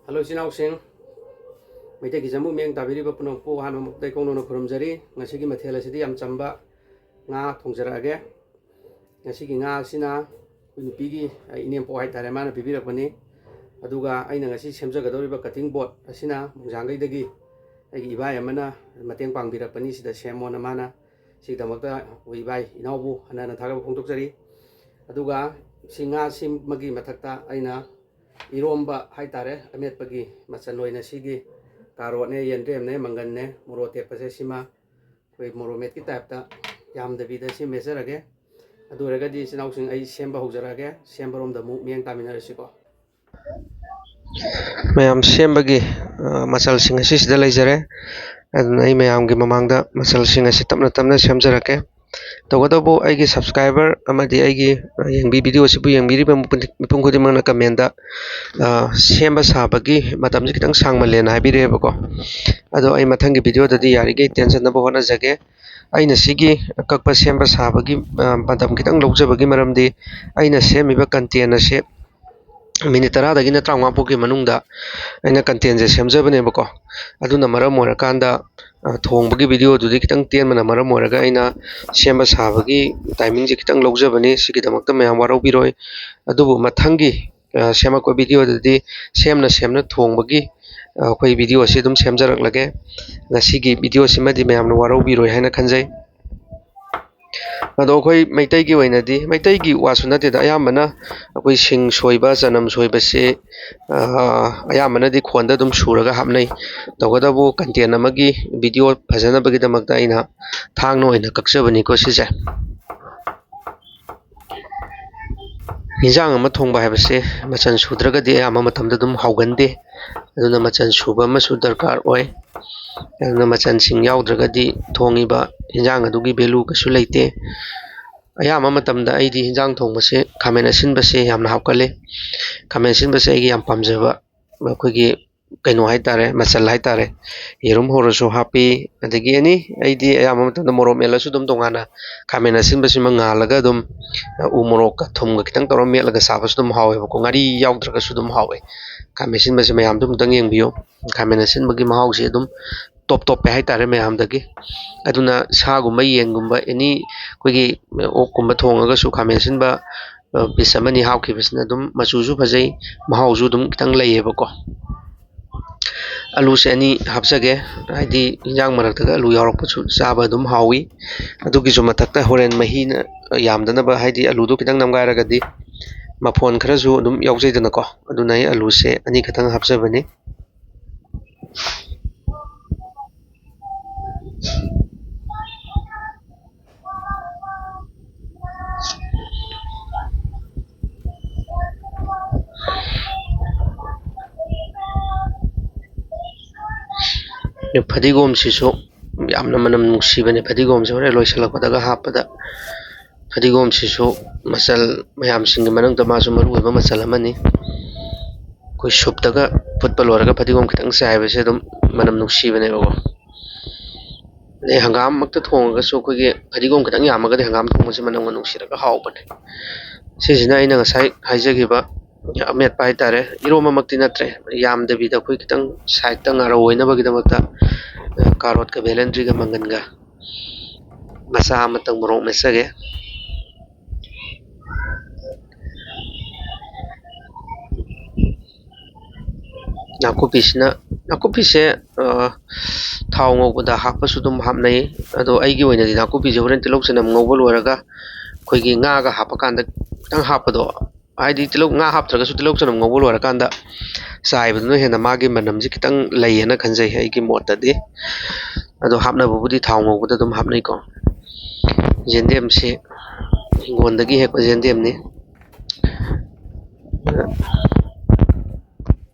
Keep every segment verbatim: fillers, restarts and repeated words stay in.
Hello ꯏꯆꯤꯟ ꯏꯅꯥꯎꯁꯤꯡ, ꯃꯩꯇꯩ ꯀꯤꯆꯟꯕꯨ ꯃꯤꯠꯌꯦꯡ ꯇꯥꯕꯤꯔꯤꯕ ꯄꯨꯝꯅꯃꯛꯄꯨ ꯑꯍꯥꯟꯕꯃꯛꯇ ꯏꯀꯧ ꯅꯧꯅ ꯈꯨꯔꯨꯝꯖꯔꯤ꯫ ꯉꯁꯤꯒꯤ ꯃꯊꯦꯜ ꯑꯁꯤꯗꯤ ꯌꯥꯝ ꯆꯝꯕ ꯉꯥ ꯊꯣꯡꯖꯔꯛꯑꯒꯦ꯫ ꯉꯁꯤꯒꯤ ꯉꯥ ꯑꯁꯤꯅ ꯑꯩꯈꯣꯏ ꯅꯨꯄꯤꯒꯤ, ꯑꯩ ꯏꯅꯦꯝꯄꯣꯛ ꯍꯥꯏꯇꯥꯔꯦ, ꯃꯥꯅ ꯄꯤꯕꯤꯔꯛꯄꯅꯤ꯫ ꯑꯗꯨꯒ ꯑꯩꯅ ꯉꯁꯤ ꯁꯦꯝꯖꯒꯗꯧꯔꯤꯕ cutting board ꯑꯁꯤꯅ ꯃꯣꯡꯖꯥꯡꯒꯩꯗꯒꯤ ꯑꯩꯒꯤ ꯏꯕꯥꯏ ꯑꯃꯅ ꯃꯇꯦꯡ ꯄꯥꯡꯕꯤꯔꯛꯄꯅꯤ꯫ ꯁꯤꯗ ꯁꯦꯝꯃꯣꯅ ꯃꯥꯅ, ꯁꯤꯒꯤꯗꯃꯛꯇ ꯑꯩꯈꯣꯏ ꯏꯕꯥꯏ ꯏꯅꯥꯎꯕꯨ ꯍꯟꯅ ꯍꯟꯅ ꯊꯥꯒꯠꯄ ꯐꯣꯡꯗꯣꯛꯆꯔꯤ꯫ ꯑꯗꯨꯒ ꯁꯤ ꯉꯥ ꯁꯦꯝꯕꯒꯤ ꯃꯊꯛꯇ ꯑꯩꯅ ꯏꯔꯣꯝꯕ ꯍꯥꯏꯇꯥꯔꯦ, ꯑꯃꯦꯠꯄꯒꯤ ꯃꯆꯜ ꯑꯣꯏꯅ ꯁꯤꯒꯤ ꯀꯥꯔꯣꯠꯅꯦ, ꯌꯦꯟꯗ꯭ꯔꯦꯝꯅꯦ, ꯃꯪꯒꯟꯅꯦ, ꯃꯣꯔꯣꯛ ꯑꯇꯦꯛꯄꯁꯦ ꯁꯤꯃ ꯑꯩꯈꯣꯏ ꯃꯣꯔꯣꯛ ꯃꯦꯠꯀꯤ typeꯇ ꯌꯥꯝꯗꯕꯤꯗ ꯁꯤ ꯃꯦꯠꯆꯔꯒꯦ꯫ ꯑꯗꯨ ꯑꯣꯏꯔꯒꯗꯤ ꯏꯆꯤꯟ ꯏꯅꯥꯎꯁꯤꯡ, ꯑꯩ ꯁꯦꯝꯕ ꯍꯧꯖꯔꯛꯑꯒꯦ꯫ ꯁꯦꯝꯕꯔꯣꯝꯗ ꯑꯃꯨꯛ ꯃꯤꯠꯌꯦꯡ ꯇꯥꯃꯤꯟꯅꯔꯁꯤꯀꯣ꯫ ꯃꯌꯥꯝ ꯁꯦꯝꯕꯒꯤ, ꯑ, ꯃꯆꯜꯁꯤꯡ ꯑꯁꯤ ꯁꯤꯗ ꯂꯩꯖꯔꯦ꯫ ꯑꯗꯨꯅ ꯑꯩ ꯃꯌꯥꯝꯒꯤ ꯃꯃꯥꯡꯗ ꯃꯆꯜꯁꯤꯡ ꯑꯁꯤ ꯇꯞꯅ ꯇꯞꯅ ꯁꯦꯝꯖꯔꯛꯀꯦ꯫ ꯇꯧꯕꯇꯕꯨ ꯑꯩꯒꯤ subscriber ꯑꯃꯗꯤ ꯑꯩꯒꯤ, ꯑ, ꯌꯦꯡꯕꯤ-, video ꯑꯁꯤꯕꯨ ꯌꯦꯡꯕꯤꯔꯤꯕ ꯃꯤꯄꯨꯝ, ꯃꯤꯄꯨꯝ ꯈꯨꯗꯤꯡꯃꯛꯅ commentꯗ, ꯑ, ꯁꯦꯝꯕ ꯁꯥꯕꯒꯤ ꯃꯇꯝꯁꯤ ꯈꯤꯇꯪ ꯁꯥꯡꯃꯜꯂꯦꯅ ꯍꯥꯏꯕꯤꯔꯛꯑꯦꯕꯀꯣ꯫ ꯑꯗꯣ ꯑꯩ ꯃꯊꯪꯒꯤ videoꯗꯗꯤ ꯌꯥꯔꯤꯈꯩ ꯇꯦꯟꯖꯟꯅꯕ ꯍꯣꯠꯅꯖꯒꯦ꯫ ꯑꯩꯅ ꯁꯤꯒꯤ ꯀꯛꯄ ꯁꯦꯝꯕ ꯁꯥꯕꯒꯤ, ꯑ, ꯃꯇꯝ ꯈꯤꯇꯪ ꯂꯧꯖꯕꯒꯤ ꯃꯔꯝꯗꯤ ꯑꯩꯅ ꯁꯦꯝꯃꯤꯕ content ꯑꯁꯤ minute ꯇꯔꯥꯗꯒꯤꯅ ꯇꯔꯥꯃꯉꯥ ꯐꯥꯎꯒꯤ ꯃꯅꯨꯡꯗ ꯑꯩꯅ contentꯁꯦ ꯁꯦꯝꯖꯕꯅꯦꯕꯀꯣ꯫ ꯑꯗꯨꯅ ꯃꯔꯝ ꯑꯣꯏꯔꯀꯥꯟꯗ, ꯑ, ꯊꯣꯡꯕꯒꯤ videoꯗꯨꯗꯤ ꯈꯤꯇꯪ ꯇꯦꯟꯕꯅ ꯃꯔꯝ ꯑꯣꯏꯔꯒ ꯑꯩꯅ ꯁꯦꯝꯕ ꯁꯥꯕꯒꯤ timingꯁꯦ ꯈꯤꯇꯪ ꯂꯧꯖꯕꯅꯤ꯫ ꯁꯤꯒꯤꯗꯃꯛꯇ ꯃꯌꯥꯝ ꯋꯥꯔꯧꯕꯤꯔꯣꯏ꯫ ꯑꯗꯨꯕꯨ ꯃꯊꯪꯒꯤ, ꯑ, ꯁꯦꯝꯃꯛꯄ videoꯗꯗꯤ ꯁꯦꯝꯅ ꯁꯦꯝꯅ ꯊꯣꯡꯕꯒꯤ, ꯑ, ꯑꯩꯈꯣꯏ video ꯑꯁꯤ ꯑꯗꯨꯝ ꯁꯦꯝꯖꯔꯛꯂꯒꯦ꯫ ꯉꯁꯤꯒꯤ videoꯁꯤꯃꯗꯤ ꯃꯌꯥꯝꯅ ꯋꯥꯔꯧꯕꯤꯔꯣꯏ ꯍꯥꯏꯅ ꯈꯟꯖꯩ꯫ ꯑꯗꯣ ꯑꯩꯈꯣꯏ ꯃꯩꯇꯩꯒꯤ ꯑꯣꯏꯅꯗꯤ, ꯃꯩꯇꯩꯒꯤ ꯋꯥꯁꯨ ꯅꯠꯇꯦꯗ, ꯑꯌꯥꯝꯕꯅ ꯑꯩꯈꯣꯏ ꯁꯤꯡ ꯁꯣꯏꯕ, ꯆꯅꯝ ꯁꯣꯏꯕꯁꯦ, ꯑ, ꯑꯌꯥꯝꯕꯅꯗꯤ ꯈꯣꯟꯗ ꯑꯗꯨꯝ ꯁꯨꯔꯒ ꯍꯥꯞꯅꯩ꯫ ꯇꯧꯕꯇꯕꯨ content ꯑꯃꯒꯤ video ꯐꯖꯅꯕꯒꯤꯗꯃꯛꯇ ꯑꯩꯅ ꯊꯥꯡꯅ ꯑꯣꯏꯅ ꯀꯛꯆꯕꯅꯤꯀꯣ ꯁꯤꯁꯦ꯫ ꯏꯟꯖꯥꯡ ꯑꯃ ꯊꯣꯡꯕ ꯍꯥꯏꯕꯁꯦ ꯃꯆꯜ ꯁꯨꯗ꯭ꯔꯒꯗꯤ ꯑꯌꯥꯝꯕ ꯃꯇꯝꯗ ꯑꯗꯨꯝ ꯍꯥꯎꯒꯟꯗꯦ꯫ ꯑꯗꯨꯅ ꯃꯆꯜ ꯁꯨꯕ ꯑꯃꯁꯨ ꯗꯔꯀꯥꯔ ꯑꯣꯏ꯫ ꯑꯗꯨꯅ ꯃꯆꯜꯁꯤꯡ ꯌꯥꯎꯗ꯭ꯔꯒꯗꯤ ꯊꯣꯡꯉꯤꯕ ꯏꯟꯖꯥꯡ ꯑꯗꯨꯒꯤ value ꯀꯩꯁꯨ ꯂꯩꯇꯦ꯫ ꯑꯌꯥꯝꯕ ꯃꯇꯝꯗ ꯑꯩꯗꯤ ꯏꯟꯖꯥꯡ ꯊꯣꯡꯕꯁꯦ ꯈꯥꯃꯦꯟ ꯑꯁꯤꯟꯕꯁꯦ ꯌꯥꯝꯅ ꯍꯥꯞꯀꯜꯂꯤ꯫ ꯈꯥꯃꯦꯟ ꯑꯁꯤꯟꯕꯁꯦ ꯑꯩꯒꯤ ꯌꯥꯝ ꯄꯥꯝꯖꯕ, ꯑꯩꯈꯣꯏꯒꯤ ꯀꯩꯅꯣ ꯍꯥꯏꯇꯥꯔꯦ, ꯃꯆꯜ ꯍꯥꯏꯇꯥꯔꯦ, ꯌꯦꯔꯨꯝ ꯍꯧꯔꯁꯨ ꯍꯥꯞꯄꯤ꯫ ꯑꯗꯒꯤ ꯑꯦꯅꯤ, ꯑꯩꯗꯤ ꯑꯌꯥꯝꯕ ꯃꯇꯝꯗ ꯃꯣꯔꯣꯛ ꯃꯦꯠꯂꯁꯨ ꯑꯗꯨꯝ ꯇꯣꯉꯥꯟꯅ ꯈꯥꯃꯦꯟ ꯑꯁꯤꯟꯕꯁꯤꯃ ꯉꯥꯜꯂꯒ ꯑꯗꯨꯝ ꯎ ꯃꯣꯔꯣꯛꯀ ꯊꯨꯝꯒ ꯈꯤꯇꯪ ꯇꯧꯔꯒ ꯃꯦꯠꯂꯒ ꯆꯥꯕꯁꯨ ꯑꯗꯨꯝ ꯍꯥꯎꯋꯦꯕꯀꯣ꯫ ꯉꯥꯔꯤ ꯌꯥꯎꯗ꯭ꯔꯒꯁꯨ ꯑꯗꯨꯝ ꯍꯥꯎꯋꯦ꯫ ꯈꯥꯃꯦꯟ ꯑꯁꯤꯟꯕꯁꯦ ꯃꯌꯥꯝꯁꯨ ꯑꯃꯨꯛꯇꯪ ꯌꯦꯡꯕꯤꯌꯨ꯫ ꯈꯥꯃꯦꯟ ꯑꯁꯤꯟꯕꯒꯤ ꯃꯍꯥꯎꯁꯦ ꯑꯗꯨꯝ ꯇꯣꯞ ꯇꯣꯞꯄꯦ ꯍꯥꯏꯇꯥꯔꯦ ꯃꯌꯥꯝꯗꯒꯤ꯫ ꯑꯗꯨꯅ ꯁꯥꯒꯨꯝꯕ, ꯌꯦꯟꯒꯨꯝꯕ, ꯑꯦꯅꯤ ꯑꯩꯈꯣꯏꯒꯤ ꯑꯣꯛꯀꯨꯝꯕ ꯊꯣꯡꯉꯒꯁꯨ ꯈꯥꯃꯦꯟ ꯑꯁꯤꯟꯕ ꯄꯤꯁ ꯑꯃꯅꯤ ꯍꯥꯞꯈꯤꯕꯁꯤꯅ ꯑꯗꯨꯝ ꯃꯆꯨꯁꯨ ꯐꯖꯩ, ꯃꯍꯥꯎꯁꯨ ꯑꯗꯨꯝ ꯈꯤꯇꯪ ꯂꯩꯌꯦꯕꯀꯣ꯫ ꯑꯂꯨꯁꯦ ꯑꯅꯤ ꯍꯥꯞꯆꯒꯦ, ꯍꯥꯏꯗꯤ ꯏꯟꯖꯥꯡ ꯃꯔꯛꯇꯒ ꯑꯂꯨ ꯌꯥꯎꯔꯛꯄꯁꯨ ꯆꯥꯕ ꯑꯗꯨꯝ ꯍꯥꯎꯋꯤ꯫ ꯑꯗꯨꯒꯤꯁꯨ ꯃꯊꯛꯇ ꯍꯣꯔꯦꯟ ꯃꯍꯤꯅ ꯌꯥꯝꯗꯅꯕ, ꯍꯥꯏꯗꯤ ꯑꯂꯨꯗꯣ ꯈꯤꯇꯪ ꯅꯝꯒꯥꯏꯔꯒꯗꯤ ꯃꯐꯣꯟ ꯈꯔꯁꯨ ꯑꯗꯨꯝ ꯌꯥꯎꯖꯩꯗꯅꯀꯣ꯫ ꯑꯗꯨꯅ ꯑꯩ ꯑꯂꯨꯁꯦ ꯑꯅꯤ ꯈꯛꯇꯪ ꯍꯥꯞꯆꯕꯅꯤ꯫ ꯐꯗꯤꯒꯣꯝꯁꯤꯁꯨ ꯌꯥꯝꯅ ꯃꯅꯝ ꯅꯨꯡꯁꯤꯕꯅꯦ꯫ ꯐꯗꯤꯒꯣꯝꯁꯦ ꯍꯣꯔꯦꯟ ꯂꯣꯏꯁꯤꯜꯂꯛꯄꯗꯒ ꯍꯥꯞꯄꯗ, ꯐꯗꯤꯒꯣꯝꯁꯤꯁꯨ ꯃꯆꯜ ꯃꯌꯥꯝꯁꯤꯡꯒꯤ ꯃꯅꯨꯡꯗ ꯃꯥꯁꯨ ꯃꯔꯨ ꯑꯣꯏꯕ ꯃꯆꯜ ꯑꯃꯅꯤ꯫ ꯑꯩꯈꯣꯏ ꯁꯨꯞꯇꯒ ꯐꯨꯠꯄ ꯂꯣꯏꯔꯒ ꯐꯗꯤꯒꯣꯝ ꯈꯤꯇꯪ ꯆꯥꯏꯕꯁꯦ ꯑꯗꯨꯝ ꯃꯅꯝ ꯅꯨꯡꯁꯤꯕꯅꯦꯕꯀꯣ꯫ ꯑꯗꯩ ꯍꯪꯒꯥꯝꯃꯛꯇ ꯊꯣꯡꯉꯒꯁꯨ ꯑꯩꯈꯣꯏꯒꯤ ꯐꯗꯤꯒꯣꯝ ꯈꯤꯇꯪ ꯌꯥꯝꯃꯒꯗꯤ ꯍꯪꯒꯥꯝ ꯊꯣꯡꯕꯁꯦ ꯃꯅꯝꯒ ꯅꯨꯡꯁꯤꯔꯒ ꯍꯥꯎꯕꯅꯦ꯫ ꯁꯤꯁꯤꯅ ꯑꯩꯅ ꯉꯁꯥꯏ ꯍꯥꯏꯖꯈꯤꯕ ꯑꯃꯦꯠꯄ ꯍꯥꯏꯇꯥꯔꯦ, ꯏꯔꯣꯝꯕꯃꯛꯇꯤ ꯅꯠꯇ꯭ꯔꯦ, ꯌꯥꯝꯗꯕꯤꯗ ꯑꯩꯈꯣꯏ ꯈꯤꯇꯪ ꯁꯥꯏꯠꯇ ꯉꯥꯔꯧ ꯑꯣꯏꯅꯕꯒꯤꯗꯃꯛꯇ ꯀꯥꯔꯣꯠꯀ ꯕꯦꯂꯦꯟꯗ꯭ꯔꯤꯒ ꯃꯪꯒꯟꯒ ꯃꯆꯥ ꯑꯃꯇꯪ ꯃꯣꯔꯣꯛ ꯃꯦꯠꯆꯒꯦ꯫ ꯅꯥꯀꯨꯞꯄꯤꯁꯤꯅ, ꯅꯥꯀꯨꯞꯄꯤꯁꯦ, ꯑ, ꯊꯥꯎ ꯉꯧꯕꯗ ꯍꯥꯞꯄꯁꯨ ꯑꯗꯨꯝ ꯍꯥꯞꯅꯩ꯫ ꯑꯗꯣ ꯑꯩꯒꯤ ꯑꯣꯏꯅꯗꯤ ꯅꯥꯀꯨꯞꯄꯤꯁꯦ ꯍꯣꯔꯦꯟ ꯇꯤꯜꯍꯧ ꯆꯅꯝ ꯉꯧꯕ ꯂꯣꯏꯔꯒ ꯑꯩꯈꯣꯏꯒꯤ ꯉꯥꯒ ꯍꯥꯞꯄꯀꯥꯟꯗ ꯈꯤꯇꯪ ꯍꯥꯞꯄꯗꯣ, ꯍꯥꯏꯗꯤ ꯇꯤꯜꯍꯧ, ꯉꯥ ꯍꯥꯞꯇ꯭ꯔꯒꯁꯨ ꯇꯤꯜꯍꯧ ꯆꯅꯝ ꯉꯧꯕ ꯂꯣꯏꯔꯀꯥꯟꯗ ꯆꯥꯏꯕꯗꯨꯅ ꯍꯦꯟꯅ ꯃꯥꯒꯤ ꯃꯅꯝꯁꯦ ꯈꯤꯇꯪ ꯂꯩꯌꯦꯅ ꯈꯟꯖꯩ ꯑꯩꯒꯤ ꯃꯣꯠꯇꯗꯤ꯫ ꯑꯗꯣ ꯍꯥꯞꯅꯕꯕꯨꯗꯤ ꯊꯥꯎ ꯉꯧꯕꯗ ꯑꯗꯨꯝ ꯍꯥꯞꯅꯩꯀꯣ꯫ ꯌꯦꯟꯗꯦꯝꯁꯤ ꯍꯤꯡꯒꯣꯜꯗꯒꯤ ꯍꯦꯛꯄ ꯌꯦꯟꯗꯦꯝꯅꯤ꯫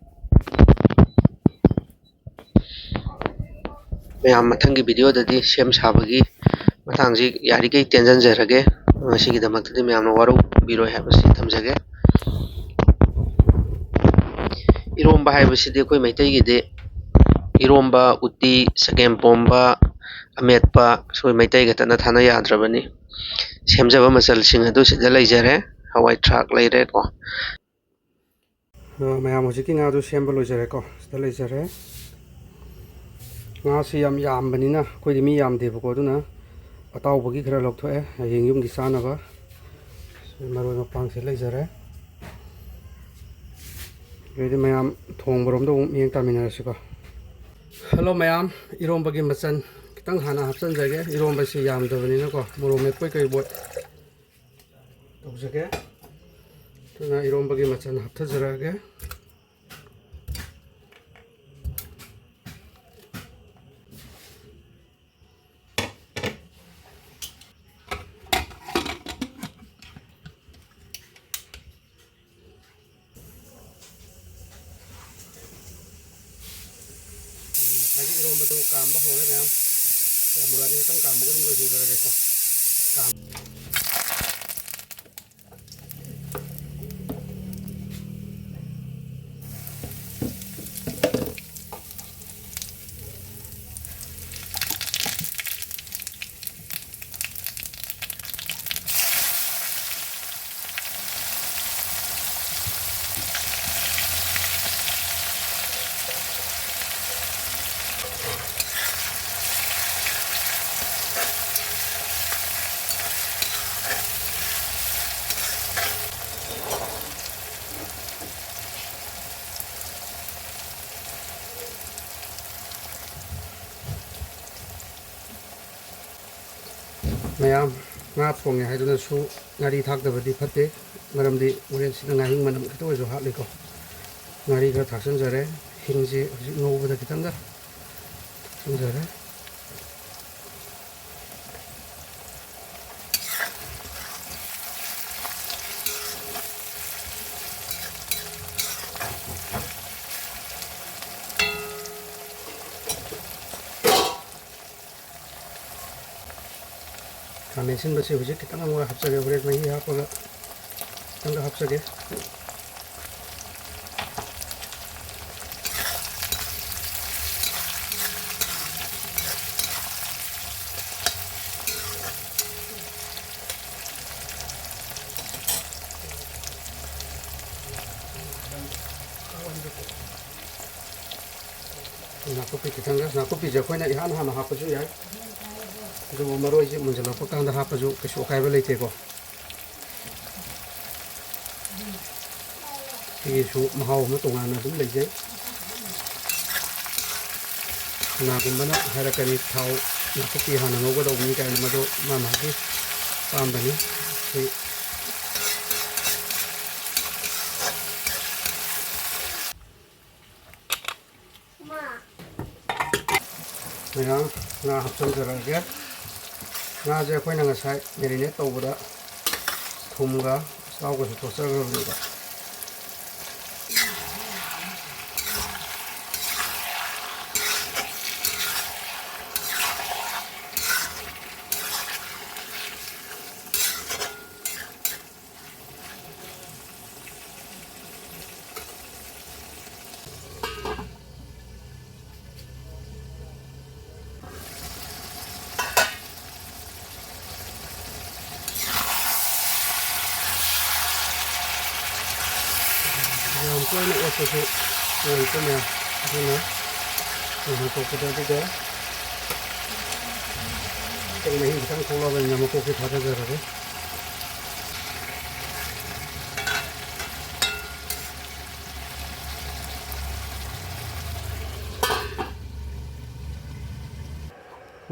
ꯃꯌꯥꯝ, ꯃꯊꯪꯒꯤ ꯚꯤꯗꯤꯑꯣꯗꯗꯤ ꯁꯦꯝ ꯁꯥꯕꯒꯤ ꯃꯇꯥꯡꯁꯤ ꯌꯥꯔꯤꯈꯩ ꯇꯦꯟꯖꯟꯖꯔꯒꯦ꯫ ꯉꯁꯤꯒꯤꯗꯃꯛꯇꯗꯤ ꯃꯌꯥꯝꯅ ꯋꯥꯔꯧꯕꯤꯔꯣꯏ ꯍꯥꯏꯕꯁꯤ ꯊꯝꯖꯒꯦ꯫ ꯏꯔꯣꯝꯕ ꯍꯥꯏꯕꯁꯤꯗꯤ ꯑꯩꯈꯣꯏ ꯃꯩꯇꯩꯒꯤꯗꯤ ꯏꯔꯣꯝꯕ, ꯎꯇꯤ, ꯆꯒꯦꯝꯄꯣꯝꯕ, ꯑꯃꯦꯠꯄ, ꯑꯩꯈꯣꯏ ꯃꯩꯇꯩ ꯈꯛꯇꯅ ꯊꯥꯅ ꯌꯥꯗ꯭ꯔꯕꯅꯤ꯫ ꯁꯦꯝꯖꯕ ꯃꯆꯜꯁꯤꯡ ꯑꯗꯨ ꯁꯤꯗ ꯂꯩꯖꯔꯦ꯫ ꯍꯋꯥꯏ ꯊ꯭ꯔꯥꯛ ꯂꯩꯔꯦꯀꯣ꯫ ꯑ, ꯃꯌꯥꯝ, ꯍꯧꯖꯤꯛꯀꯤ ꯉꯥꯗꯨ ꯁꯦꯝꯕ ꯂꯣꯏꯖꯔꯦꯀꯣ꯫ ꯁꯤꯗ ꯂꯩꯖꯔꯦ꯫ ꯉꯥꯁꯤ ꯌꯥꯝ ꯌꯥꯝꯕꯅꯤꯅ ꯑꯩꯈꯣꯏꯗꯤ ꯃꯤ ꯌꯥꯝꯗꯦꯕꯀꯣ, ꯑꯗꯨꯅ ꯑꯇꯥꯎꯕꯒꯤ ꯈꯔ ꯂꯧꯊꯣꯛꯑꯦ, ꯍꯌꯦꯡ ꯌꯨꯝꯒꯤ ꯆꯥꯅꯕ꯫ ꯃꯔꯣꯏ ꯃꯄꯥꯡꯁꯦ ꯂꯩꯖꯔꯦ꯫ ꯑꯗꯩꯗꯤ ꯃꯌꯥꯝ ꯊꯣꯡꯕꯔꯣꯝꯗ ꯑꯃꯨꯛ ꯃꯤꯠꯌꯦꯡ ꯇꯥꯃꯤꯟꯅꯔꯁꯤꯀꯣ꯫ ꯍꯜꯂꯣ ꯃꯌꯥꯝ, ꯏꯔꯣꯝꯕꯒꯤ ꯃꯆꯜ ꯈꯤꯇꯪ ꯍꯥꯟꯅ ꯍꯥꯞꯆꯤꯟꯖꯒꯦ꯫ ꯏꯔꯣꯝꯕꯁꯤ ꯌꯥꯝꯗꯕꯅꯤꯅꯀꯣ, ꯃꯣꯔꯣꯛ ꯃꯦꯠꯄꯣꯏ ꯀꯩꯕꯣꯏ ꯇꯧꯖꯒꯦ꯫ ꯑꯗꯨꯅ ꯏꯔꯣꯝꯕꯒꯤ ꯃꯆꯜ ꯍꯥꯞꯊꯖꯔꯛꯑꯒꯦ꯫ ꯎꯝ, ꯉꯁꯥꯏꯒꯤ ꯏꯔꯣꯝꯕꯗꯨ ꯀꯥꯝꯕ ꯍꯧꯔꯦ ꯃꯌꯥꯝ꯫ ꯁꯤ ꯑꯃꯨꯔꯛ ꯑꯅꯤꯔꯛꯇꯪ ꯀꯥꯝꯃꯒ ꯑꯗꯨꯝ ꯂꯣꯏꯁꯤꯟꯖꯔꯒꯦꯀꯣ꯫ ꯀꯥꯝ- ꯃꯌꯥꯝ, ꯉꯥ ꯊꯣꯡꯉꯦ ꯍꯥꯏꯗꯨꯅꯁꯨ ꯉꯥꯔꯤ ꯊꯥꯛꯇꯕꯗꯤ ꯐꯠꯇꯦ, ꯃꯔꯝꯗꯤ ꯍꯣꯔꯦꯟ ꯁꯤꯗ ꯉꯥꯍꯤꯡ ꯃꯅꯝ ꯈꯤꯇ ꯑꯣꯏꯔꯁꯨ ꯍꯥꯠꯂꯤꯀꯣ꯫ ꯉꯥꯔꯤ ꯈꯔ ꯊꯥꯛꯆꯤꯟꯖꯔꯦ, ꯍꯤꯡꯁꯦ ꯍꯧꯖꯤꯛ ꯉꯧꯕꯗ ꯈꯤꯇꯪꯒ ꯊꯥꯛꯆꯤꯟꯖꯔꯦ꯫ ꯈꯥꯃꯦꯟ ꯑꯁꯤꯟꯕꯁꯤ ꯍꯧꯖꯤꯛ ꯈꯤꯇꯪ ꯑꯃꯒ ꯍꯥꯞꯆꯒꯦ, ꯍꯣꯔꯦꯟ ꯃꯍꯤ ꯍꯥꯞꯄꯒ ꯈꯤꯇꯪꯒ ꯍꯥꯞꯆꯒꯦ꯫ ꯅꯥꯀꯨꯞꯄꯤ ꯈꯤꯇꯪꯒ, ꯅꯥꯀꯨꯞꯄꯤꯁꯦ ꯑꯩꯈꯣꯏꯅ ꯏꯍꯥꯟ ꯍꯥꯟꯅ ꯍꯥꯞꯄꯁꯨ ꯌꯥꯏ, ꯑꯗꯨꯕꯨ ꯃꯔꯣꯏꯁꯦ ꯃꯨꯟꯖꯜꯂꯛꯄ ꯀꯥꯟꯗ ꯍꯥꯞꯄꯁꯨ ꯀꯩꯁꯨ ꯑꯀꯥꯏꯕ ꯂꯩꯇꯦꯀꯣ꯫ ꯁꯤꯒꯤꯁꯨ ꯃꯍꯥꯎ ꯑꯃ ꯇꯣꯉꯥꯟꯅ ꯑꯗꯨꯝ ꯂꯩꯖꯩ꯫ ꯀꯅꯥꯒꯨꯝꯕꯅ ꯍꯥꯏꯔꯛꯀꯅꯤ, ꯊꯥꯎ ꯅꯥꯀꯨꯞꯄꯤ ꯍꯥꯟꯅ ꯉꯧꯒꯗꯧꯕꯅꯤ ꯀꯥꯏꯅ, ꯃꯗꯨ ꯃꯥ ꯃꯥꯒꯤ ꯑꯄꯥꯝꯕꯅꯤ꯫ ꯁꯤ ꯃꯌꯥꯝ ꯉꯥ ꯍꯥꯞꯆꯤꯟꯖꯔꯛꯑꯒꯦ꯫ ꯉꯥꯁꯦ ꯑꯩꯈꯣꯏꯅ ꯉꯁꯥꯏ marinate ꯇꯧꯕꯗ ꯊꯨꯝꯒ ꯆꯥꯎꯒꯁꯨ ꯇꯣꯠꯆꯈ꯭ꯔꯕꯅꯦꯕ꯫ ꯌꯥꯝ ꯇꯣꯏꯅ ꯑꯣꯠꯄꯁꯨ ꯅꯨꯡꯉꯥꯏꯇꯦ ꯃꯌꯥꯝ, ꯑꯗꯨꯅ ꯉꯥꯏꯍꯥꯛ ꯇꯣꯛꯄꯗ ꯑꯗꯨꯒ ꯈꯤꯇꯪ ꯃꯍꯤ ꯈꯤꯇꯪ ꯊꯣꯛꯂꯛꯑꯕꯅꯤꯅ ꯃꯀꯣꯛꯁꯦ ꯊꯥꯗꯖꯔꯒꯦ꯫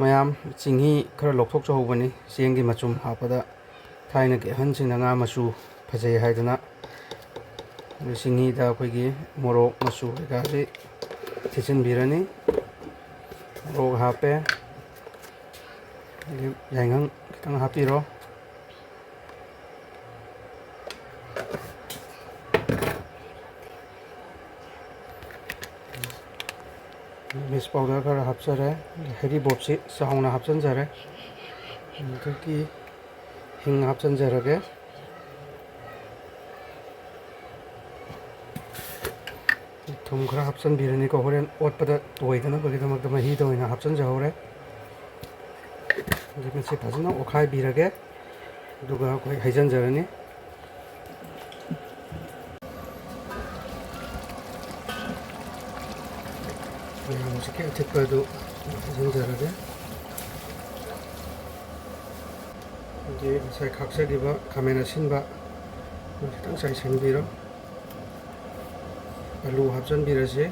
ꯃꯌꯥꯝ, ꯆꯤꯡꯍꯤ ꯈꯔ ꯂꯧꯊꯣꯛꯆꯍꯧꯕꯅꯤ ꯆꯦꯡꯒꯤ ꯃꯆꯨꯝ ꯍꯥꯞꯄꯗ꯫ ꯊꯥꯏꯅꯒꯤ ꯑꯍꯟꯁꯤꯡꯅ ꯉꯥ ꯃꯆꯨ ꯐꯖꯩ ꯍꯥꯏꯗꯅ ꯆꯤꯡꯍꯤꯗ ꯑꯩꯈꯣꯏꯒꯤ ꯃꯣꯔꯣꯛ ꯃꯆꯨ ꯀꯩꯀꯥꯁꯤ ꯊꯤꯠꯆꯤꯟꯕꯤꯔꯅꯤ꯫ ꯃꯣꯔꯣꯛ ꯍꯥꯞꯄꯦ, ꯑꯗꯒꯤ ꯌꯥꯏꯉꯪ ꯈꯤꯇꯪ ꯍꯥꯞꯄꯤꯔꯣ꯫ Mix powder ꯈꯔ ꯍꯥꯞꯆꯔꯦ꯫ ꯍꯩꯔꯤꯕꯣꯞꯁꯤ ꯆꯥꯎꯅ ꯍꯥꯞꯆꯤꯟꯖꯔꯦ꯫ ꯑꯗꯒꯤ ꯍꯤꯡ ꯍꯥꯞꯆꯤꯟꯖꯔꯒꯦ꯫ ꯊꯨꯝ ꯈꯔ ꯍꯥꯞꯆꯤꯟꯕꯤꯔꯅꯤꯀꯣ, ꯍꯣꯔꯦꯟ ꯑꯣꯠꯄꯗ ꯇꯣꯏꯗꯅꯕꯒꯤꯗꯃꯛꯇ ꯃꯍꯤꯗ ꯑꯣꯏꯅ ꯍꯥꯞꯆꯤꯟꯖꯍꯧꯔꯦ꯫ ꯑꯗꯒꯤ ꯃꯁꯤ ꯐꯖꯅ ꯑꯣꯠꯈꯥꯏꯕꯤꯔꯒꯦ꯫ ꯑꯗꯨꯒ ꯑꯩꯈꯣꯏ ꯍꯩꯖꯤꯟꯖꯔꯅꯤ꯫ ꯃꯌꯥꯝ ꯆꯤꯀꯦ ꯑꯊꯤꯠꯄ ꯑꯗꯨ ꯍꯥꯞꯆꯤꯟꯖꯔꯒꯦ꯫ ꯑꯗꯒꯤ ꯉꯁꯥꯏ ꯈꯥꯛꯆꯈꯤꯕ ꯈꯥꯃꯦꯟ ꯑꯁꯤꯟꯕ ꯑꯗꯨ ꯈꯤꯇꯪ ꯆꯥꯏꯁꯤꯟꯕꯤꯔꯣ꯫ ꯑꯂꯨ ꯍꯥꯞꯆꯤꯟꯕꯤꯔꯁꯤ꯫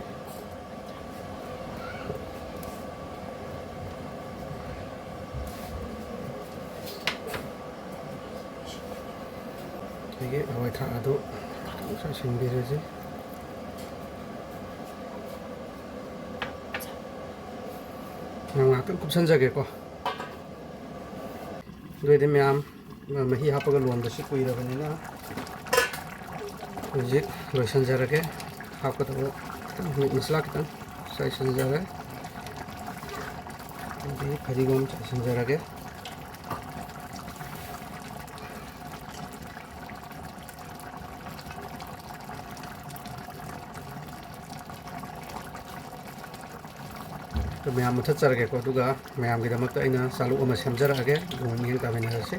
ꯑꯗꯒꯤ ꯍꯋꯥꯏ ꯊ꯭ꯔꯥꯛ ꯑꯗꯨ ꯈꯤꯇꯪ ꯆꯥꯏꯁꯤꯟꯕꯤꯔꯁꯤ꯫ ꯉꯥꯏꯍꯥꯛꯇꯪ ꯀꯨꯞꯁꯟꯖꯒꯦꯀꯣ꯫ ꯑꯗꯨ ꯑꯣꯏꯔꯗꯤ ꯃꯌꯥꯝ, ꯃꯍꯤ ꯍꯥꯞꯄꯒ ꯂꯣꯟꯕꯁꯤ ꯀꯨꯏꯔꯕꯅꯤꯅ ꯍꯧꯖꯤꯛ ꯂꯣꯏꯁꯤꯟꯖꯔꯒꯦ꯫ ꯍꯥꯞꯀꯗꯕ ꯈꯤꯇꯪ meat ꯃꯁꯂꯥ ꯈꯤꯇꯪ ꯆꯥꯏꯁꯤꯟꯖꯔꯦ꯫ ꯑꯗꯒꯤ ꯐꯗꯤꯒꯣꯝ ꯆꯥꯏꯁꯤꯟꯖꯔꯒꯦ꯫ ꯑꯗꯨ ꯃꯌꯥꯝ ꯃꯨꯊꯠꯆꯔꯒꯦꯀꯣ, ꯑꯗꯨꯒ ꯃꯌꯥꯝꯒꯤꯗꯃꯛꯇ ꯑꯩꯅ ꯆꯥꯂꯨꯛ ꯑꯃ ꯁꯦꯝꯖꯔꯛꯑꯒꯦ, ꯑꯗꯨꯒ ꯃꯤꯠꯌꯦꯡ ꯇꯥꯃꯤꯟꯅꯔꯁꯤ꯫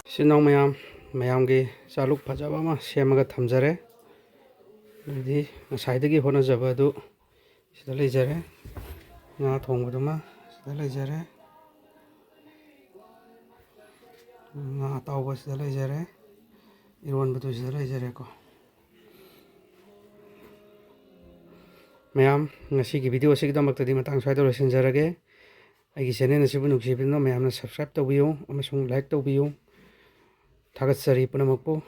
ꯏꯆꯤꯟ ꯏꯅꯥꯎ ꯃꯌꯥꯝ, ꯃꯌꯥꯝꯒꯤ ꯆꯥꯂꯨꯛ ꯐꯖꯕ ꯑꯃ ꯁꯦꯝꯃꯒ ꯊꯝꯖꯔꯦ꯫ ꯑꯗꯨꯗꯤ ꯉꯁꯥꯏꯗꯒꯤ ꯍꯣꯠꯅꯖꯕ ꯑꯗꯨ ꯁꯤꯗ ꯂꯩꯖꯔꯦ꯫ ꯉꯥ ꯊꯣꯡꯕꯗꯨꯃ ꯁꯤꯗ ꯂꯩꯖꯔꯦ꯫ ꯉꯥ ꯑꯇꯥꯎꯕ ꯁꯤꯗ ꯂꯩꯖꯔꯦ꯫ ꯏꯔꯣꯟꯕꯗꯨ ꯁꯤꯗ ꯂꯩꯖꯔꯦꯀꯣ꯫ ꯃꯌꯥꯝ, ꯉꯁꯤꯒꯤ video ꯑꯁꯤꯒꯤꯗꯃꯛꯇꯗꯤ ꯃꯇꯥꯡ ꯁ꯭ꯋꯥꯏꯗ ꯂꯣꯏꯁꯤꯟꯖꯔꯒꯦ꯫ ꯑꯩꯒꯤ channel ꯑꯁꯤꯕꯨ ꯅꯨꯡꯁꯤꯕꯤꯗꯨꯅ ꯃꯌꯥꯝꯅ subscribe ꯇꯧꯕꯤꯌꯨ ꯑꯃꯁꯨꯡ like ꯇꯧꯕꯤꯌꯨ꯫ ꯊꯥꯒꯠꯆꯔꯤ ꯄꯨꯝꯅꯃꯛꯄꯨ꯫